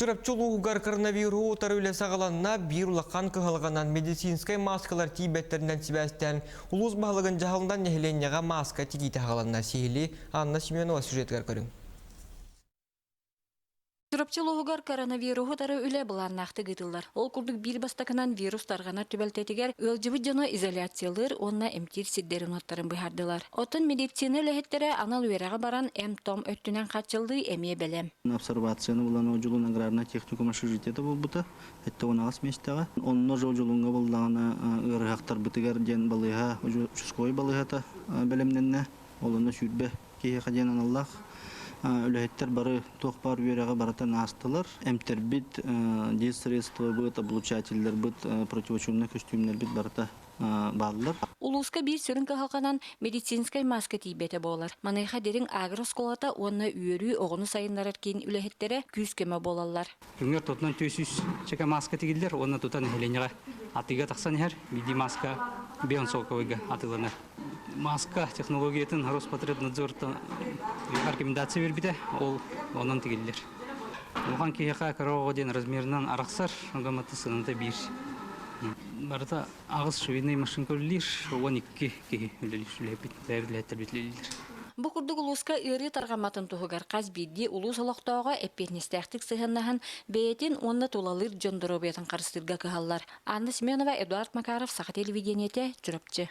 Чурапчы улууһугар коронавируһу утары үлэ саҕаланна. Биир улахан кыһалҕанан медицинскэй мааскалар тиийбэттэринэн сибээстээн улуус баһылыгын дьаһалынан нэһилиэнньэҕэ мааска тигиитэ саҕаланна. Сиһилии Анна Семенова сюжетыгар көрүҥ. Чурапчы улууһугар коронавируһу утары үлэ былааннаахтык ыытыллар. Ол курдук биир бастакынан вирус тарҕанар түбэлтэтигэр ыалдьыбыт дьону изоляциялыыр уонна эмтиир сирдэрин уоттарын быһаардылар. Оттон медицина үлэһиттэрэ анал үөрэҕи баран эм-том өттүнэн хааччыллыы эмиэ бэлэм. Обсервацияны булан Одьулуун аграрнай техникум общежитиета буолбута 78 миэстэҕэ. Онно же Одьулууҥҥа буллаҕына ыарыһахтарбытыгар диэн балыыһа, участковай балыыһата бэлэмнэннэ. Ол онно 20 киһиэхэ диэн аналлаах үлэһиттэр бары туох баар үөрэҕи барытын аастылар. Эмтэрбит, детсредствобыт, облучателлэрбит, противочумный көстүүмнэрбит барыта бааллар. Улууска биир сүрүн кыһалҕанан медицинскэй мааска тиийбэтэ буолар. Маныаха Дириҥ агро-оскуолата уонна Үөрүү оҕону сайыннарар киин үлэһиттэрэ күүс-көмө буолаллар. Күҥҥэр тотунан 400 чэкэ мааска тигиллэр уонна тута нэһилиэнньэҕэ атыыга тахсан иһэр. Биирдии мааска бион солковойга атыыланар. Мааска технологиятын Роспотребнадзортан рекомендация биэрбитэ, ол онон тигиллэр. Улахан киһиэхэ кыра оҕо диэн размерынан арахсар, гамматы сыаната биир. Барыта аҕыс швейный машинка үлэлиир, 12 киһи үлэлиир, үлэһиппит, бэйэбит үлэлииллэр. Бу курдук улууска ыарыы тарҕамматын туһугар хас биирдии улуус олохтооҕо эппиэтинэстээхтик сыһыаннаһан, бэйэтин уонна тулалыыр дьон доруобуйатын харыстыырга кыһаллар. Анна Семенова, Эдуард Макаров, Саха телевидениетэ, Чурапчы.